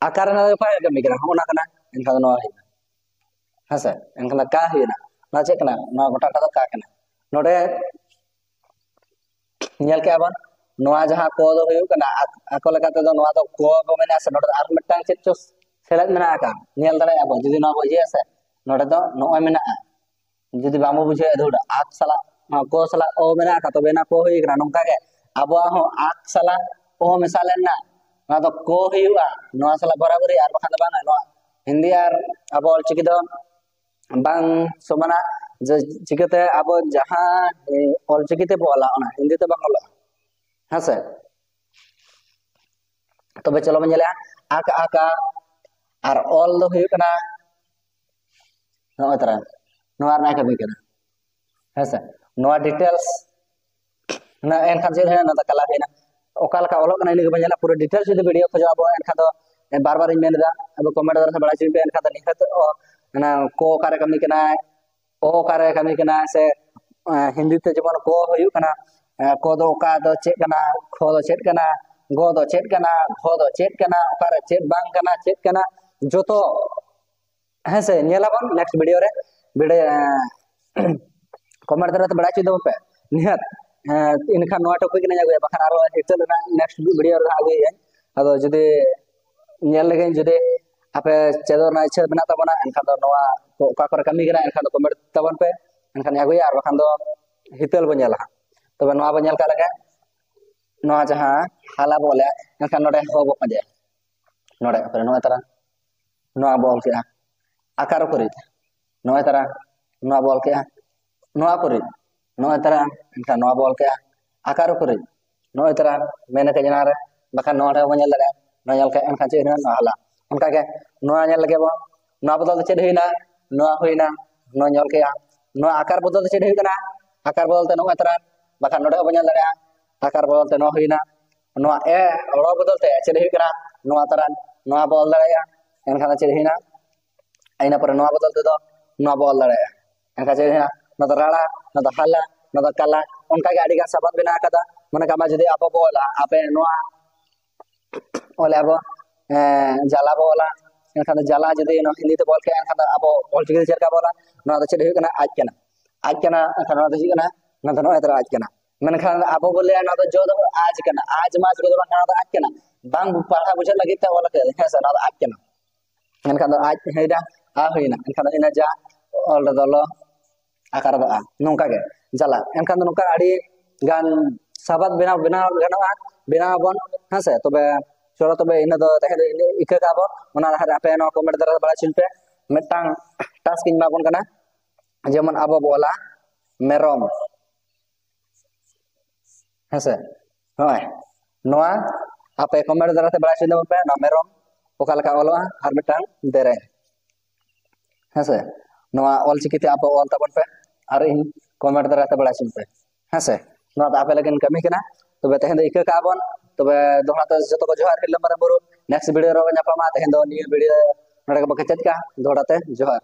ᱟᱠᱟᱨ ᱨᱮᱱᱟᱜ ᱫᱚ ᱚᱠᱟ ᱠᱟᱹᱢᱤ ᱠᱟᱱᱟ? ᱦᱚᱸᱜᱼᱚ ᱱᱟ ᱠᱟᱱᱟ᱾ ᱮᱱᱠᱷᱟᱱ ᱫᱚ ᱱᱚᱣᱟ ᱦᱩᱭᱱᱟ, ᱦᱮᱸ ᱥᱮ? ᱮᱱᱠᱷᱟᱱ ᱫᱚ ᱠᱟ ᱦᱩᱭᱱᱟ᱾ ᱱᱚᱣᱟ ᱪᱮᱫ ᱠᱟᱱᱟ? ᱱᱚᱣᱟ ᱜᱚᱴᱟ ᱴᱟᱜ ᱫᱚ ᱠᱟ ᱠᱟᱱᱟ᱾ ᱱᱚᱰᱮ ᱧᱮᱞ ᱠᱮᱜᱼᱟ ᱵᱚᱱ, ᱱᱚᱣᱟ ᱡᱟᱦᱟᱸ ᱠᱚ ᱫᱚ ᱦᱩᱭᱩᱜ ᱠᱟᱱᱟ, ᱟᱠ-, ᱟᱠᱚ ᱞᱮᱠᱟ ᱛᱮᱫᱚ ᱱᱚᱣᱟ ᱫᱚ ᱠᱚ ᱵᱚ ᱢᱮᱱᱟ ᱥᱮ, ᱱᱚᱰᱮ ᱫᱚ ᱟᱨ ᱢᱤᱫᱴᱟᱝ ᱪᱮᱫ ᱪᱚ ᱥᱮᱞᱮᱫ ᱢᱮᱱᱟᱜ ᱟᱠᱟᱫ, ᱧᱮᱞ ᱫᱟᱲᱮᱭᱟᱜᱼᱟ ᱵᱚᱱ᱾ ᱡᱩᱫᱤ ᱱᱚᱣᱟ ᱵᱚ ᱤᱭᱟᱹᱭᱟ ᱥᱮ, ᱱᱚᱰᱮ ᱫᱚ ᱱᱚᱜᱼᱚᱭ ᱢᱮᱱᱟᱜᱼᱟ᱾ ᱡᱩᱫᱤ ᱵᱟᱝ ᱵᱚ ᱵᱩᱡᱷᱟᱹᱣ ᱮᱫᱟ, ᱟᱠ ᱥᱟᱞᱟᱜ, ᱱᱚᱣᱟ ᱠᱚ ᱥᱟᱞᱟᱜ ᱚ ᱢᱮᱱᱟᱜ ᱟᱠᱟᱫ, ᱛᱚᱵᱮ ᱱᱟ ᱠᱚ ᱦᱩᱭ ᱠᱟᱱᱟ᱾ ᱱᱚᱝᱠᱟ ᱜᱮ ᱟᱵᱚᱣᱟᱜ ᱦᱚᱸ ᱟᱠ ᱥᱟᱞᱟᱜ ᱚ ᱢᱮᱥᱟ ᱞᱮᱱᱟ, ᱱᱚᱣᱟ ᱫᱚ ᱠᱚ ᱦᱩᱭᱩᱜᱼᱟ, ᱱᱚᱣᱟ ᱥᱟᱞᱟᱜ ᱵᱚᱨᱟᱵᱚᱨᱤ, ᱟᱨ ᱵᱟᱠᱷᱟᱱ ᱫᱚ ᱵᱟᱝ᱾ ᱱᱚᱣᱟ ᱦᱤᱱᱫᱤ ᱟᱨ ᱟᱵᱚ ᱚᱞᱪᱤᱠᱤ ᱫᱚ ᱵᱟᱝ ᱥᱚᱢᱟᱱᱟ᱾ ᱡᱮ ᱪᱤᱠᱟᱹᱛᱮ ᱟᱵᱚ ᱡᱟᱦᱟᱸ, ᱮ, ᱚᱞᱪᱤᱠᱤ ᱛᱮᱵᱚ ᱚᱞᱟ, ᱚᱱᱟ ᱦᱤᱱᱫᱤ ᱛᱮ ᱵᱟᱝ ᱚᱞᱚᱜᱼᱟ, ᱦᱮᱸ ᱥᱮ? ᱛᱚᱵᱮ ᱪᱚᱞᱚ ᱵᱚᱱ ᱧᱮᱞᱮᱜᱼᱟ, ᱟᱠ ᱟᱠᱟ ᱟᱨ ᱚᱞ ᱫᱚ ᱦᱩᱭᱩᱜ ᱠᱟᱱᱟ ᱱᱚᱜᱼᱚᱭ ᱛᱟᱨᱟ, ᱱᱚᱣᱟ ᱨᱮᱱᱟᱜ ᱠᱟᱹᱢᱤ ᱠᱟᱱᱟ, ᱦᱮᱸ ᱥᱮ? ᱱᱚᱣᱟ details ᱚᱱᱟ ᱮᱱᱠᱷᱟᱱ ᱪᱮᱫ ᱦᱩᱭᱱᱟ? ᱱᱚᱣᱟ ᱫᱚ ᱠᱟᱞᱟ ᱦᱩᱭᱱᱟ᱾ ᱚᱠᱟ ᱞᱮᱠᱟ ᱚᱞᱚᱜ ᱠᱟᱱᱟ ᱤᱱᱟᱹ ᱜᱮᱵᱚᱱ ᱧᱮᱞᱟ᱾ ᱯᱩᱨᱟᱹ details ᱡᱩᱫᱤ video ᱠᱷᱚᱡᱚᱜ ᱟᱵᱚ, ᱮᱱᱠᱷᱟᱱ ᱫᱚ ᱵᱟᱨ ᱵᱟᱨᱤᱧ ᱢᱮᱱ ᱮᱫᱟ, ᱟᱵᱚ comment ᱫᱟᱨᱟ ᱛᱮ ᱵᱟᱲᱟᱭ ᱦᱚᱪᱚᱧ ᱯᱮ᱾ ᱮᱱᱠᱷᱟᱱ ᱫᱚ ᱱᱤᱦᱟᱹᱛ ᱚ, ᱚᱱᱟ ᱠᱚ ᱚᱠᱟᱨᱮ ᱠᱟᱹᱢᱤ ᱠᱟᱱᱟᱭ, ᱚ ᱚᱠᱟᱨᱮ ᱠᱟᱹᱢᱤ ᱠᱟᱱᱟᱭ, ᱥᱮ ᱮ, ᱦᱤᱱᱫᱤ ᱛᱮ ᱡᱮᱢᱚᱱ ᱠᱚ ᱦᱩᱭᱩᱜ ᱠᱟᱱᱟ, ᱮ, ᱠᱚ ᱫᱚ ᱚᱠᱟ ᱫᱚ ᱪᱮᱫ ᱠᱟᱱᱟ, ᱠᱷᱚ ᱫᱚ ᱪᱮᱫ ᱠᱟᱱᱟ, ᱜᱚ ᱫᱚ ᱪᱮᱫ ᱠᱟᱱᱟ, ᱜᱷᱚ ᱫᱚ ᱪᱮᱫ ᱠᱟᱱᱟ, ᱚᱠᱟᱨᱮ ᱪᱮᱫ ᱵᱟᱝ ᱠᱟᱱᱟ, ᱪᱮᱫ ᱠᱟᱱᱟ, ᱡᱚᱛᱚ, ᱦᱮᱸ ᱥᱮ? ᱧᱮᱞᱟᱵᱚᱱ next video ᱨᱮ᱾ video, ᱮ, comment ᱫᱟᱨᱟ ᱛᱮ ᱵᱟᱲᱟᱭ ᱦᱚᱪᱚᱭ ᱛᱟᱵᱚᱱ ᱯᱮ ᱱᱤᱦᱟᱹᱛ᱾ ᱮ, ᱮᱱᱠᱷᱟᱱ ᱱᱚᱣᱟ topic ᱨᱮᱱᱟᱜ ᱟᱹᱜᱩᱭᱟ, ᱵᱟᱠᱷᱟᱱ ᱟᱨᱚ ᱦᱤᱛᱟᱹᱞ ᱨᱮᱱᱟᱜ next video ᱨᱮ ᱦᱟᱸᱜ ᱟᱹᱜᱩᱭᱟᱹᱧ᱾ ᱟᱫᱚ ᱡᱩᱫᱤ ᱧᱮᱞ ᱞᱟᱹᱜᱤᱫ ᱡᱩᱫᱤ ᱟᱯᱮ ᱪᱮᱫᱚᱜ ᱨᱮᱱᱟᱜ ᱤᱪᱪᱷᱟᱹ ᱢᱮᱱᱟᱜ ᱛᱟᱵᱚᱱᱟ, ᱮᱱᱠᱷᱟᱱ ᱫᱚ ᱱᱚᱣᱟ ᱠᱚ ᱚᱠᱟ ᱠᱚᱨᱮ ᱠᱟᱹᱢᱤ ᱠᱟᱱᱟ, ᱮᱱᱠᱷᱟᱱ ᱫᱚ comment ᱛᱟᱵᱚᱱ ᱯᱮ, ᱮᱱᱠᱷᱟᱱ ᱟᱹᱜᱩᱭᱟ, ᱟᱨ ᱵᱟᱠᱷᱟᱱ ᱫᱚ ᱦᱤᱛᱟᱹᱞ ᱵᱚᱱ ᱧᱮᱞᱟ ᱦᱟᱸᱜ᱾ ᱛᱚᱵᱮ ᱱᱚᱣᱟ ᱵᱚᱱ ᱧᱮᱞ ᱠᱟᱜ ᱞᱮᱜᱮ, ᱱᱚᱣᱟ ᱡᱟᱦᱟᱸ ᱦᱟᱞᱟ ᱵᱚ ᱚᱞᱮᱜᱼᱟ, ᱮᱱᱠᱷᱟᱱ ᱱᱚᱰᱮ ᱦᱚ ᱵᱚ ᱯᱟᱸᱡᱟᱭᱟ, ᱱᱚᱰᱮ ᱚᱠᱟᱨᱮ ᱱᱚᱜᱼᱚᱭ ᱛᱟᱨᱟ ᱱᱚᱣᱟ ᱵᱚ ᱚᱞ ᱠᱮᱜᱼᱟ, ᱟᱠᱟᱨ ᱩᱠᱩᱨᱤᱡ ᱱᱚᱜᱼᱚᱭ ᱛᱟᱨᱟ ᱱᱚᱣᱟ ᱵᱚ ᱚᱞ ᱠᱮᱜᱼᱟ, ᱱᱚᱣᱟ ᱩᱠᱩᱨᱤᱡ ᱱᱚᱜᱼᱚᱭ ᱛᱟᱨᱟ, ᱮᱱᱠᱷᱟᱱ ᱱᱚᱣᱟ ᱵᱚ ᱚᱞ ᱠᱮᱜᱼᱟ, ᱟᱠᱟᱨ ᱩᱯᱨᱩᱢ, ᱱᱚᱜᱼᱚᱭ ᱛᱚᱨᱟ ᱢᱮᱱ ᱟᱠᱟᱫ ᱡᱟᱱᱟ ᱨᱮ, ᱵᱟᱠᱷᱟᱱ ᱱᱚᱣᱟ ᱨᱮᱦᱚᱸ ᱵᱚᱱ ᱧᱮᱞ ᱫᱟᱲᱮᱭᱟᱜᱼᱟ᱾ ᱱᱚᱣᱟ ᱧᱮᱞ ᱠᱷᱟᱱ ᱮᱱᱠᱷᱟᱱ ᱪᱮᱫ ᱦᱩᱭᱱᱟ? ᱱᱚᱣᱟ ᱦᱟᱞᱟ᱾ ᱚᱱᱠᱟᱜᱮ ᱱᱚᱣᱟ ᱧᱮᱞ ᱞᱟᱹᱜᱤᱫ ᱵᱚᱱ, ᱱᱚᱣᱟ ᱵᱚᱫᱚᱞ ᱛᱮ ᱪᱮᱫ ᱦᱩᱭᱱᱟ? ᱱᱚᱣᱟ ᱦᱩᱭᱱᱟ᱾ ᱱᱚᱣᱟ ᱧᱮᱞ ᱠᱮᱜᱼᱟ᱾ ᱱᱚᱣᱟ ᱟᱠᱟᱨ ᱵᱚᱫᱚᱞ ᱛᱮ ᱪᱮᱫ ᱦᱩᱭᱩᱜ ᱠᱟᱱᱟ? ᱟᱠᱟᱨ ᱵᱚᱫᱚᱞ ᱛᱮ ᱱᱚᱜᱼᱚᱭ ᱛᱚᱨᱟ, ᱵᱟᱠᱷᱟᱱ ᱱᱚᱰᱮ ᱦᱚᱸ ᱵᱚᱱ ᱧᱮᱞ ᱫᱟᱲᱮᱭᱟᱜᱼᱟ, ᱟᱠᱟᱨ ᱵᱚᱫᱚᱞ ᱛᱮ ᱱᱚᱣᱟ ᱦᱩᱭᱱᱟ᱾ ᱱᱚᱣᱟ ᱮ ᱨᱚ ᱵᱚᱫᱚᱞ ᱛᱮ ᱪᱮᱫ ᱦᱩᱭᱩᱜ ᱠᱟᱱᱟ? ᱱᱚᱣᱟ ᱛᱚᱨᱟ, ᱱᱚᱣᱟ ᱵᱚ ᱚᱞ ᱫᱟᱲᱮᱭᱟᱜᱼᱟ᱾ ᱮᱱᱠᱷᱟᱱ ᱫᱚ ᱪᱮᱫ ᱦᱩᱭᱱᱟ? ᱤᱱᱟᱹ ᱯᱚᱨᱮ ᱱᱚᱣᱟ ᱵᱚᱫᱚᱞ ᱛᱮᱫᱚ ᱱᱚᱣᱟ ᱵᱚ ᱚᱞ ᱫᱟᱲᱮᱭᱟᱜᱼᱟ᱾ ᱮᱱᱠᱷᱟᱱ ᱪᱮᱫ ᱦᱩᱭᱱᱟ? ᱱᱚᱣᱟ ᱫᱚ ᱨᱟᱲᱟ, ᱱᱚᱣᱟ ᱫᱚ ᱦᱟᱞᱟ, ᱱᱚᱣᱟ ᱫᱚ ᱠᱟᱞᱟ᱾ ᱚᱱᱠᱟᱜᱮ ᱟᱹᱰᱤ ᱜᱟᱱ ᱥᱟᱵᱟᱫ ᱢᱮᱱᱟᱜ ᱟᱠᱟᱫᱟ᱾ ᱢᱚᱱᱮ ᱠᱟᱜ ᱢᱮ, ᱡᱩᱫᱤ ᱟᱵᱚ ᱵᱚ ᱚᱞᱟ, ᱟᱯᱮ ᱱᱚᱣᱟ ᱚᱞᱮ ᱟᱵᱚ, ᱮᱸ, ᱡᱟᱞᱟ ᱵᱚ ᱚᱞᱟ, ᱮᱱᱠᱷᱟᱱ ᱫᱚ ᱡᱟᱞᱟ ᱡᱩᱫᱤ ᱱᱚᱣᱟ ᱦᱤᱱᱫᱤ ᱛᱮ ᱵᱚ ᱚᱞ ᱠᱮᱜᱼᱟ, ᱮᱱᱠᱷᱟᱱ ᱫᱚ ᱟᱵᱚ ᱚᱞᱪᱤᱠᱤ ᱛᱮ ᱪᱮᱫ ᱞᱮᱠᱟ ᱵᱚ ᱚᱞᱟ? ᱱᱚᱣᱟ ᱫᱚ ᱪᱮᱫ ᱦᱩᱭᱩᱜ ᱠᱟᱱᱟ? ᱟᱡ ᱠᱟᱱᱟ᱾ ᱟᱡ ᱠᱟᱱᱟ, ᱮᱱᱠᱷᱟᱱ ᱱᱚᱣᱟ ᱫᱚ ᱪᱮᱫ ᱠᱟᱱᱟ? ᱱᱚᱣᱟ ᱫᱚ ᱱᱚᱜᱼᱚᱭ ᱛᱚᱨᱟ ᱟᱡ ᱠᱟᱱᱟ᱾ ᱢᱮᱱᱠᱷᱟᱱ ᱟᱵᱚ ᱵᱚ ᱞᱟᱹᱭᱟ, ᱱᱚᱣᱟ ᱫᱚ ᱡᱚ ᱫᱚ ᱟᱡ ᱠᱟᱱᱟ, ᱟᱡ ᱢᱟᱡᱽ ᱠᱚᱫᱚ ᱵᱟᱝ, ᱱᱚᱣᱟ ᱫᱚ ᱟᱡ ᱠᱟᱱᱟ᱾ ᱵᱟᱝ ᱯᱟᱲᱦᱟᱣ ᱵᱩᱡᱷᱟᱹᱜ ᱞᱟᱹᱜᱤᱫ ᱛᱮ ᱚᱞ ᱠᱟᱜᱼᱟ, ᱦᱮᱸ ᱥᱮ, ᱱᱚᱣᱟ ᱫᱚ ᱟᱡ ᱠᱟᱱᱟ᱾ ᱮᱱᱠᱷᱟᱱ ᱫᱚ ᱟᱡ ᱦᱩᱭᱱᱟ, ᱟ ᱦᱩᱭᱱᱟ, ᱮᱱᱠᱷᱟᱱ ᱫᱚ ᱤᱱᱟᱹ ᱡᱟ ᱚᱞ ᱨᱮᱫᱚ ᱞᱚ ᱟᱠᱟᱨ ᱫᱚ ᱟ, ᱱᱚᱝᱠᱟ ᱜᱮ ᱡᱟᱞᱟ᱾ ᱮᱱᱠᱷᱟᱱ ᱫᱚ ᱱᱚᱝᱠᱟ ᱟᱹᱰᱤ ᱜᱟᱱ ᱥᱟᱵᱟᱫ ᱵᱮᱱᱟᱣ, ᱵᱮᱱᱟᱣ ᱜᱟᱱᱚᱜᱼᱟ, ᱵᱮᱱᱟᱣ ᱟᱵᱚᱱ, ᱦᱮᱸ ᱥᱮ᱾ ᱛᱚᱵᱮ ᱪᱚᱞᱚ, ᱛᱚᱵᱮ ᱤᱱᱟᱹ ᱫᱚ ᱛᱟᱦᱮᱸ ᱫᱚ ᱤᱱᱟᱹ ᱤᱠᱟᱹ ᱠᱟᱜᱼᱟ ᱵᱚᱱ, ᱚᱱᱟ ᱞᱟᱦᱟᱨᱮ ᱟᱯᱮ ᱱᱚᱣᱟ ᱠᱚᱢᱮᱱᱴ ᱫᱟᱨᱟ ᱵᱟᱲᱟᱭ ᱦᱚᱪᱚᱧ ᱯᱮ᱾ ᱢᱤᱫᱴᱟᱝ ᱴᱟᱥᱠ ᱤᱧ ᱮᱢᱟ ᱵᱚᱱ ᱠᱟᱱᱟ, ᱡᱮᱢᱚᱱ ᱟᱵᱚ ᱵᱚ ᱚᱞᱟ ᱢᱮᱨᱚᱢ, ᱦᱮᱸ ᱥᱮ᱾ ᱱᱚᱜᱼᱚᱭ ᱱᱚᱣᱟ ᱟᱯᱮ ᱠᱚᱢᱮᱱᱴ ᱫᱟᱨᱟ ᱛᱮ ᱵᱟᱲᱟᱭ ᱦᱚᱪᱚᱧ ᱛᱟᱵᱚᱱ ᱯᱮ, ᱱᱚᱣᱟ ᱢᱮᱨᱚᱢ ᱚᱠᱟ ᱞᱮᱠᱟ ᱚᱞᱚᱜᱼᱟ, ᱟᱨ ᱢᱤᱫᱴᱟᱝ ᱫᱮᱨᱮᱧ, ᱦᱮᱸ ᱥᱮ᱾ ᱱᱚᱣᱟ ᱚᱞ ᱪᱤᱠᱤ ᱛᱮ ᱟᱯᱮ ᱚᱞ ᱛᱟᱵᱚᱱ ᱯᱮ ᱟᱨ ᱤᱧ ᱠᱚᱢᱮᱱᱴ ᱫᱟᱨᱟ ᱛᱮ ᱵᱟᱲᱟᱭ ᱦᱚᱪᱚᱧ ᱯᱮ, ᱦᱮᱸ ᱥᱮ᱾ ᱱᱚᱣᱟ ᱫᱚ ᱟᱯᱮ ᱞᱟᱹᱜᱤᱫ ᱠᱟᱹᱢᱤ ᱠᱟᱱᱟ᱾ ᱛᱚᱵᱮ ᱛᱮᱦᱮᱧ ᱫᱚ ᱤᱠᱟᱹ ᱠᱟᱜᱼᱟ ᱵᱚᱱ᱾ ᱛᱚᱵᱮ ᱫᱚᱦᱲᱟ ᱛᱮ ᱡᱚᱛᱚ ᱠᱚ ᱡᱚᱦᱟᱨ, ᱦᱤᱨᱞᱟᱹ ᱢᱟᱨᱟᱝ ᱵᱩᱨᱩ᱾ ᱱᱮᱠᱥᱴ ᱵᱷᱤᱰᱤᱭᱳ ᱨᱮ ᱧᱟᱯᱟᱢᱟ᱾ ᱛᱮᱦᱮᱧ ᱫᱚ ᱱᱤᱭᱟᱹ ᱵᱷᱤᱰᱤᱭᱳ ᱱᱚᱰᱮ ᱜᱮᱵᱚ ᱠᱮᱪᱮᱫ ᱠᱟᱜᱼᱟ᱾ ᱫᱚᱦᱲᱟ ᱛᱮ ᱡᱚᱦᱟᱨ᱾